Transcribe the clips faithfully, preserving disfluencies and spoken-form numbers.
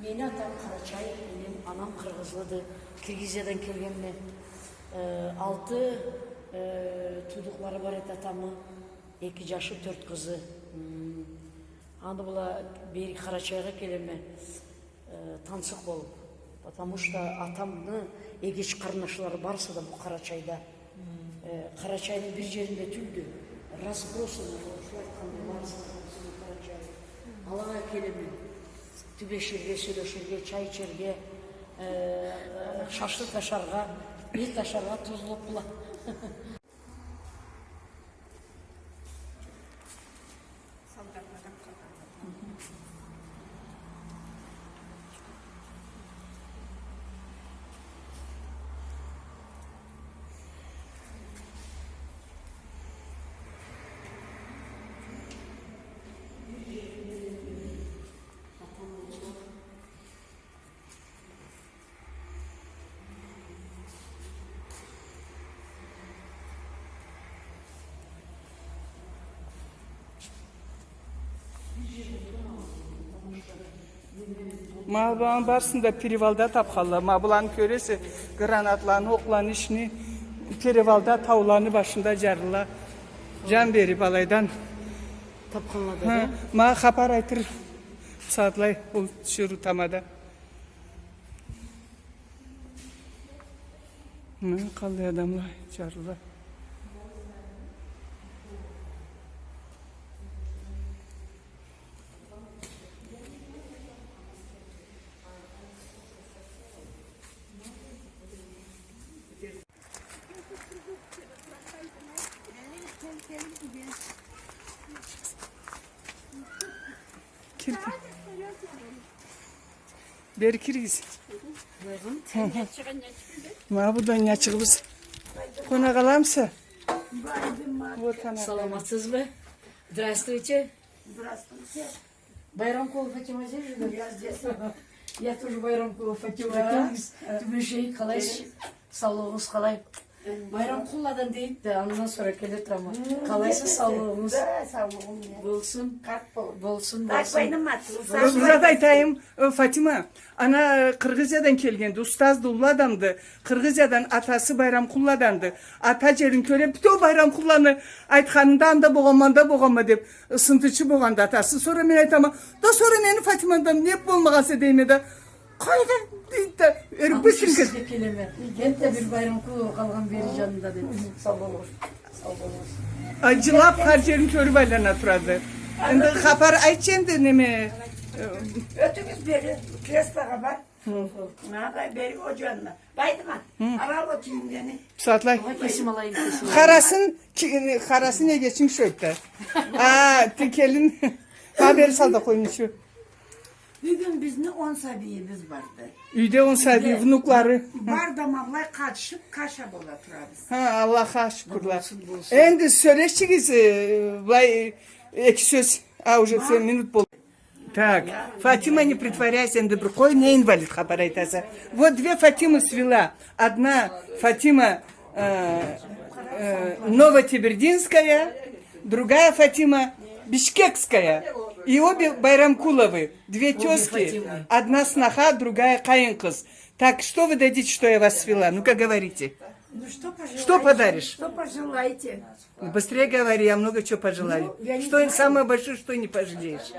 Мени атам къарачай, энем, анам къыргъызлыды. Киргизиядан келгенме. Э, алты, э, туудукълары бар эди атамы. Эки джашы, тёрт къызы. М. Аны бла бери Къарачайгъа келеме, э, тансыкъ болуп. Потому что атамны эгеч къарындашлары барысы да бу Къарачайда. Э, Къарачайны бир джеринде тюлдю. Разбросаны, шулай айтханда, барысы да Къарачай. Алагъа келеме. Тюбеширге, сёлеширге, чай ичерге, э, шашлык ашаргъа, эт ашаргъа тузлукъла. Ма быланы барысын да перевалда тапханла. Ма быланы кёресе, гранатланы, окъланы ишни перевалда, тауланы башында джарылла. Джан берип алайдан. Тапханла да. Ха, да? Ма хапар айтыр сагъатлай ол тиширыу тамада. Мына къаллай адамла, джарлыла. Кел, кел. Бери киригиз. Ма бу да нянчыгъыбыз. Къонакъ аламыса? Вот ана. Саламатсызмы? Здравствуйте. Здравствуйте. Байрамкулова Фатима здесь живёт? Я здесь. Я тоже Байрамкулова Фатима. Да. Тюбешейик, къалайсыз? Саулугъугъуз къалай? Байрамкулладан дейди да, андан сора келе турама. Къалайсыз, саулугъугъуз? Да, саулугъум, я. Болсун. Къарт бол. Болсун, болсун. Узат айтайым, э, Фатима, ана, э, Къыргъызиядан келгенди, устазды, уллу адамды. Къыргъызиядан, атасы Байрамкулладанды. Ата джерин кёре, бютеу Байрамкулланы айтханында анда богъанма, анда богъанма деп, э, сынтычы богъанды атасы. Сора мен айтама, да сора мени Фатимамдан не болмагъанса дейме да. Къайда, дейди да, эриб быстренько. Сизге келеме. Энтда бир Байрамкулова къалгъан бери джанында, дейди. Сау болугъуз. Сау болугъуз. Ай, джылаб, хар джерин кёрюб айлана турады. Энди хапар айтчы энди, неме, э, ётюгюз бери, креслогъа бар. Хы. Ма да бери о джанына. Байдымат, ала ол кийимлени. Сагъатлай. Огъай, кесим алайым, кесим алайым. Харасын, ки-, харасын эгечинг шойду. А, тикелин. Ха, бери сал да къойну ичи. Бюгюн бизни он сабийибиз барды. Юйде он сабий, внуклары. Бар да ма былай къатышыб каша бола турабыз. Ха, Аллахха шукурла. Болсун, болсун. Энди сёлешчигиз, э, былай, эки сёз. А, уже сен минут бол. Так, Фатима, не притворяйся, энди бир къой, не инвалид хапар айтаса. Вот две Фатимы свела. Одна Фатима, э, э, Новотибердинская, другая Фатима Бишкекская. И обе Байрамкуловы, две тёзки. Одна сноха, другая къайын къыз. Так, что вы дадите, что я вас свела? Ну-ка, говорите. Ну, что пожелаете? Что подаришь? Что пожелаете? Ну, быстрее говори, я много чего пожелаю. Ну, я не знаю. Что самое большое, что не пожалеешь?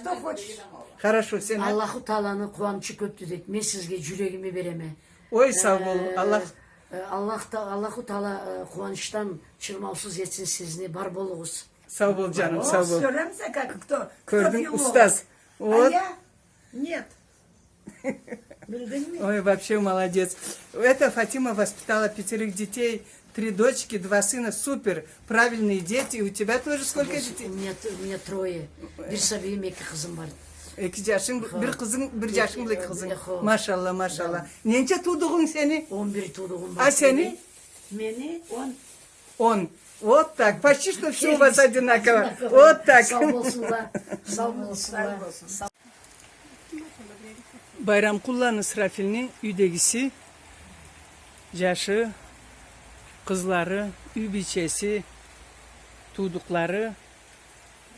Что хочешь? Хорошо, сен. Аллаху Тааланы къууанычы кёбдю дейди. Мен сизге джюрегими береме. Ой, сау бол, э, Аллах. Э, Аллах Та-, Аллаху Таала, э, къууанычдан чырмаусуз этсин сизни, бар болугъуз. Сау бол, джаным, сау бол. Сёйлемесе, как кто? Кёрдюнг, устаз. Вот. А я? Нет. Билдингми? Ой, вообще молодец. Эта Фатима воспитала пятерых детей, три дочки, два сына. Супер, правильные дети. И у тебя тоже сколько детей? У меня т-, у меня трое. Бир сабийим, эки къызым бар. Эки джашынг, бир къызынг, бир джашынг бла эки къызынг. Машалла, машалла. Ненча туудугъунг сени? Он бир туудугъум бар. А сени? Мени он. Он. Вот так. Почти что всё у вас одинаково. Вот так. Сау болсунла. Сау болсунла. Байрамкулланы Исрафилни юйдегиси, джашы, къызлары, юй бийчеси, туудукълары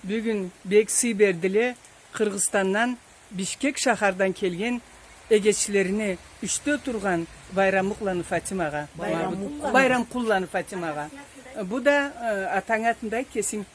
бюгюн бек сый бердиле. Къыргъызстандан Бишкек шахардан келген эгечлерине, ючде тургъан Байрамукъланы Фатимагъа. Байрамкъулланы. Байрамкъулланы Фатимагъа. Бу да, э, атанг атын да айт кесинг.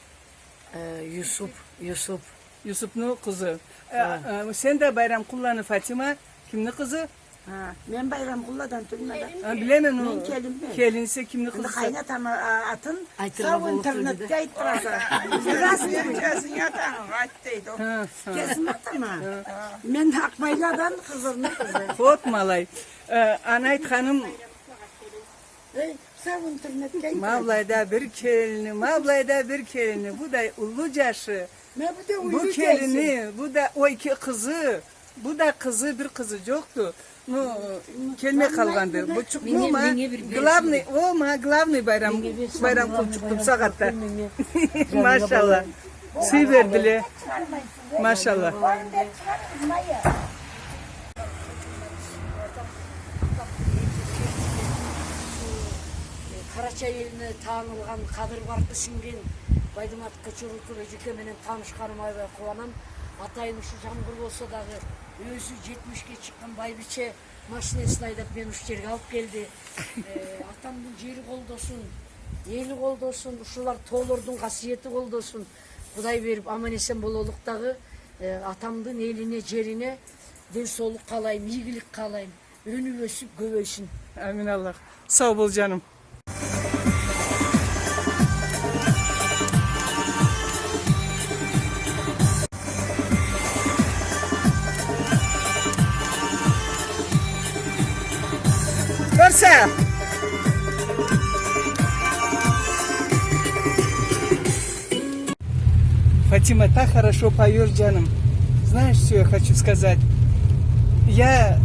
Э, Юсуп, Юсуп. Юсупну къызы. Э, э, сен да Байрамкъулланы Фатима кимни къызы? Ха, мен Байрамкъулладан тюлме да. Ха, билеме, ну, мен келинме. Келинсе кимни къызыса? Къайнатама, а, атын сау интернетде айтдыраса. Здравствуй. Кесинг атанг айт дейди ол. Ха, ха. Кесим атама. Ха. Мен Акъмайладан, Хызырны къызы. Хо, ма алай. Э, аны айтханым. Эй, сау интернетде айтдыраса. Ма былайда бир келини, ма былайда бир келини. Бу да уллу джашы. Бу келини, бу да, ой, ке-, къызы. Бу да къызы, бир къызы джокъду. Ну, келмей къалгъанды. Бу джукъну ма, главный, о, ма, главный Байрам, Байрамкъулчукъду бусагъатда. Машалла. Сый бердиле. Машалла. Къарачай элине танылгъан, къадыр-баркъы сингген Байдымат Къычырукъ эжеке менен танышханыма аябай къууанам. Атайым ушу джамгъыр болса дагъы, ёзю джетмишге чыкъгъан байбиче машинесин айдап мени ушу джерге алып келди. Э, атамдын джери къолдосун, эли къолдосун, ушулар тоолордун къасиети къолдосун. Къудай берип, аман-эсен болалыкъ дагъы, э, атамдын элине, джерине ден саулукъ къалайым, ийгилик къалайым. Ёнюп ёсюп, кёбейсин. Амин Аллах. Сау бол, джаным. Фатима, так хорошо поёшь, джаным. Знаешь, что я хочу сказать? Я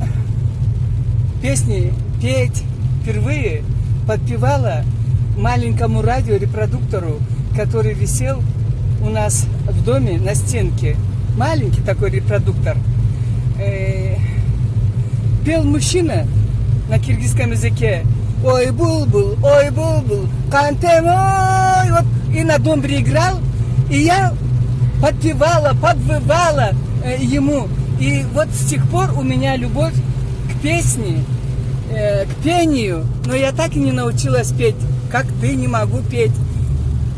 песни петь впервые подпевала маленькому радиорепродуктору, который висел у нас в доме на стенке. Маленький такой репродуктор. Э, пел мужчина на киргизском языке: «Ой, булбул, ой, булбул, къантем, ой». Вот, и на домбре играл, и я подпевала, подвывала, э, ему. И вот с тех пор у меня любовь к песне, э, к пению. Но я так и не научилась петь, как ты, не могу петь.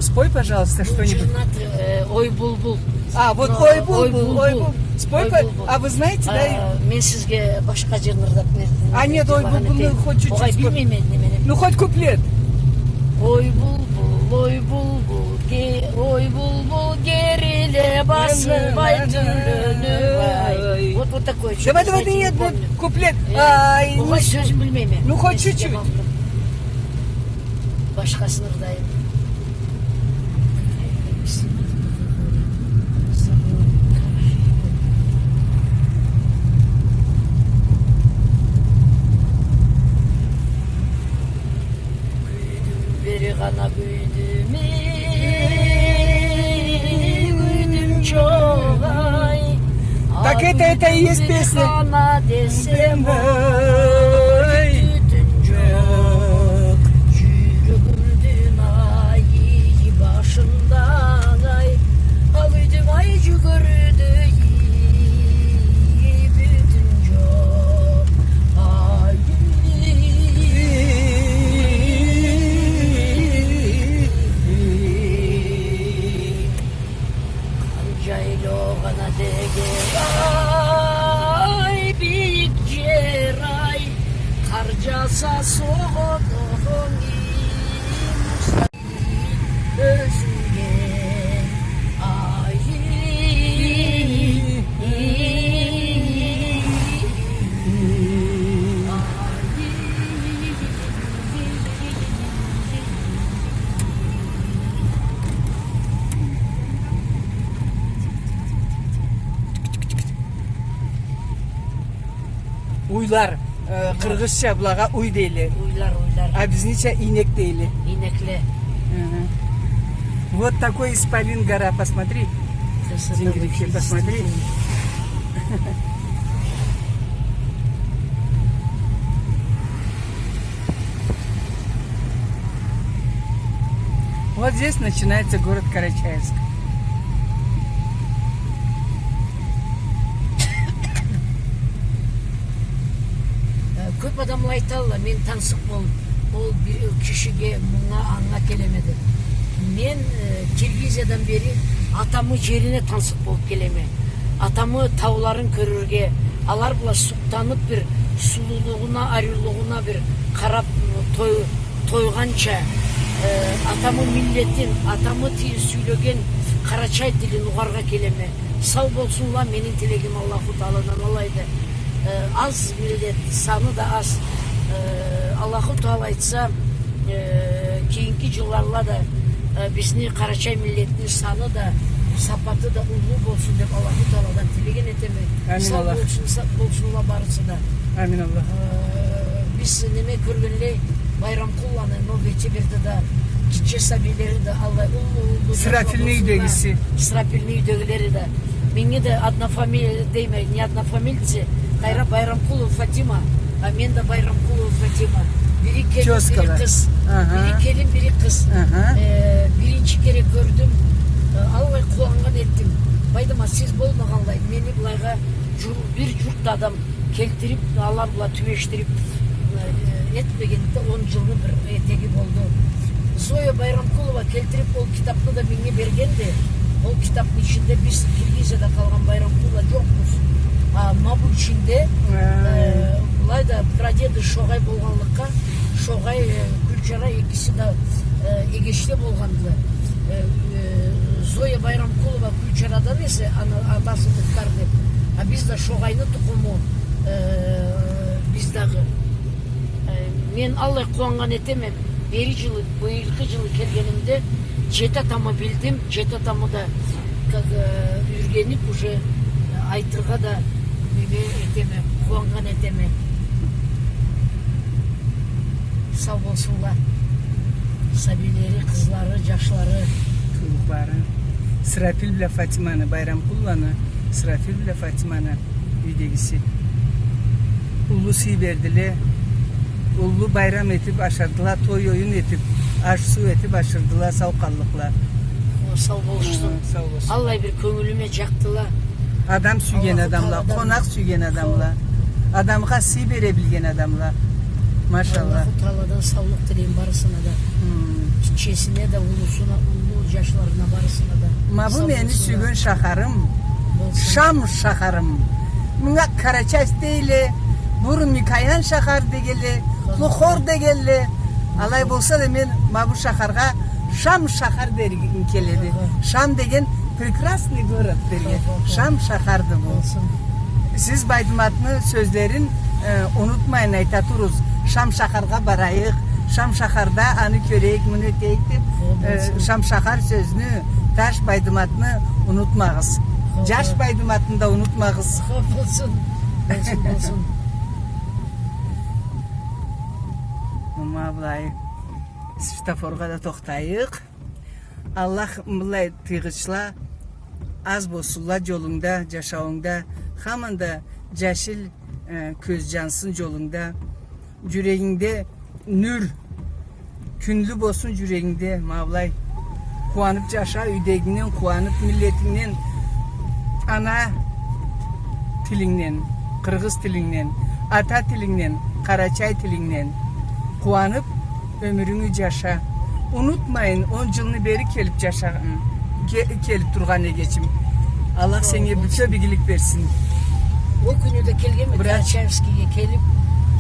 Спой, пожалуйста, что-нибудь. Бу джырны аты, э, «Ой, булбул». А, вот, ну, «Ой, булбул, ой, булбул». Спой, а вы знаете, да? А, мен сизге башха джырны ырдап берейим. А, нет, «Ой, булбулну» хоть чуть-чуть спой. Огъай, билмейме, не, мен. Ну, хоть куплет. Ой, булбул, ой, булбул, ге-, ой, булбул, гериле басып ай, тюлленип ай. Вот, вот такой. Давай, давай, нет, нет, куплет. Э, ай, огъай, сёзюн билмейме. Ну, хоть чуть-чуть. Башхасын ырдайым. Бери гъана кюйдюм, кюйдюм чогъай. Так это, это и есть песня. Гъана десем, ой, тютюн джокъ. Джюгюрдюм ай, башындан ай. Къалыйдым ай, джюгюрдю, бютюн джокъ. Ай. Къан джайлогъана деген ай, бийик джер ай, къар джаса согъуду хонгим. Ёзюнге. Ай. Уйлар, э, къыргъызча былагъа уй дейле. Уйлар, уйлар. А бизнича ийнек дейле. Ийнекле. Хы-хы. Вот такой исполин гора, посмотри. Красота. Джингирикге вообще посмотри. Вот здесь начинается город Карачаевск. Адамла айталла, мен тансыкъ болуп, ол бир кишиге, мынга, анга келеме деп. Мен, э, Киргизиядан бери атамы жерине тансыкъ болуп келеме. Атамы тауларын кёрюрге, алар бла сукътанып, бир сулуулугъуна, ариулугъуна бир къарап, той-, тойгъанча, э, атамы миллетин, атамы ти-, сюйлеген къарачай тилин угъаргъа келеме. Сау болсунла, мени тилегим Аллаху Тааладан алайды. Э, аз миллет, саны да аз. Э, Аллаху Таала айтса, э, кейинги жылларда да, э, бизни къарачай миллетни саны да, сапаты да уллу болсун деп Аллаху Тааладан тилеген этеме. Амин. Сау Аллах. Болсун, сау болсунла барысы да. Амин Аллах. Э, биз неме кёргенлей, Байрамкъулланы, но, Вете берди да, гитче сабийлери да, аллай уллу, уллу Сырафилни юйдегиси. Сырафилни юйдегилери да. Меннге да однофамилия дейме, не однофамильцы, къайра Байрамкъулова Фатима, а мен да Байрамкъулова Фатима. Бири келин, бири къыз. Тёзкала. Аха. Бири келин, бири къыз. Аха. Э, биринчи кере кёрдюм, э, аллай къууаннган этдим. Байдымат, сиз болмагъанлай, мени былайгъа жур-, бир журт адам келтирип, алар бла тюбешдирип, э, этмегенде он жылны бир этеги болду. Зоя Байрамкулова келтирип ол китапны да меннге бергенди. Ол китапны ичинде биз Киргизияда къалгъан Байрамкулла жокъбуз. А ма бу ичинде, э, былайда прадеды Шогъай болгъанлыкъгъа, Шогъай, э, Кюлчара экиси да, э, эгечле болгъандыла. Э, э, Зоя Байрамкулова Кюлчарадан эсе, ана-, атасы Мухтарды. А биз да Шогъайны тукъуму, э, биз дагъы. Э, мен аллай къууаннган этеме, бери жылы, быйылгъы жылы келгенимде, жети атамы билдим, жети атамы да, как, э, юйренип уже, э, айтыргъа да неме этеме, къууаннган этеме. Сау болсунла. Сабийлери, къызлары, жашлары. Туугъанлары. Сырафил бла Фатиманы, Байрамкулланы, Сырафил бла Фатиманы юйдегиси. Уллу сый бердиле. Уллу байрам этип ашырдыла, той-оюн этип, аш-суу этип ашырдыла, сау къаллыкъла. О, сау болушсун. Хы, сау болсун. Аллай бир кёнгюлюме жакъдыла. Адам сюйген адамла, къонакъ сюйген адамла, адамгъа сый бере билген адамла. Машалла. Аллаху Тааладан саулукъ тилейме барысына да. Хы. Гитчесине да, уллусуна, уллу жашларына, барысына да. Ма бу мени сюйген шахарым. Шам шахарым. Мынга Карачай дейле, бурун Микоян шахар дегенле, Лохор дегенле. Алай болса да мен ма бу шахаргъа Шам шахар дергим келеди. Шам деген прекрасный город дерге. Шам шахарды бу. Сиз Байдыматны сёзлерин, э, унутмайын айта туругъуз. Шам шахаргъа барайыкъ, Шам шахарда аны кёрейик, муну этейик деп, э, Шам шахар сёзню, таш Байдыматны унутмагъыз. Жаш Байдыматны да унутмагъыз. Болсун, болсун, болсун. Ма былай, светофоргъа да тохтайыкъ. Аллах быллай тыйгъычла аз болсунла жолунгда, жашауунгда, хаманда жашил, э, кёз жансын жолунгда. Жюрегингде нюр, кюнлю болсун жюрегингде, ма былай. Къууанып жаша, юйдегингден къууанып, миллетингден, ана тилингден, къыргъыз тилингден, ата тилингден, къарачай тилингден къууанып, ёмюрюнгю жаша. Унутмайын, он жылны бери келип жашагъан, ке-, келип тургъан эгечим. Аллах сеннге бютеу игилик берсин. Ол кюню да келгенме, Карачаевскийге келип,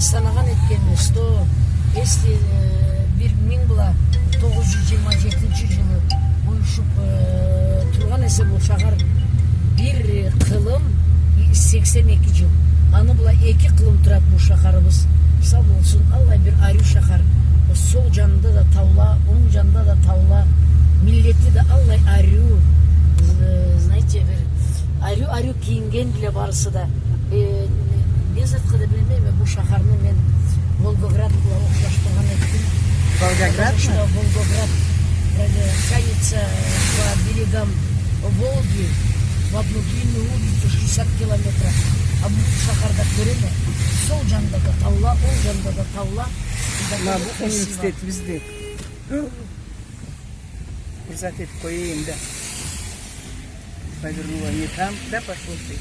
санагъан этгенме, сто, если, э, бир минг бла тогъуз жюз жыйырма жетинчи жылы уюшуп, э, тургъан эсе бу шахар, бир къылым, сексен эки жыл. Аны бла эки къылым турады бу шахарыбыз. Сау болсун, аллай бир ариу шахар. Сол жанында да таула, онг жанында да таула. Миллети да аллай ариу, э, знаете, бир ариу-ариу кийингендиле барысы да. Э, не затха да билмейме, бу шахарны мен Волгоград бла охшашдыргъан этдим. Волгоград? Потому что Волгоград, э, тянется по берегам Волги в одну длинную улицу шестьдесят километров. А бу шахарда кёреме, сол жанында да таула, онг жанында да таула. Ма бу университетибизди. Бир зат этип къояйым да. Повернула не там, да пошло ты.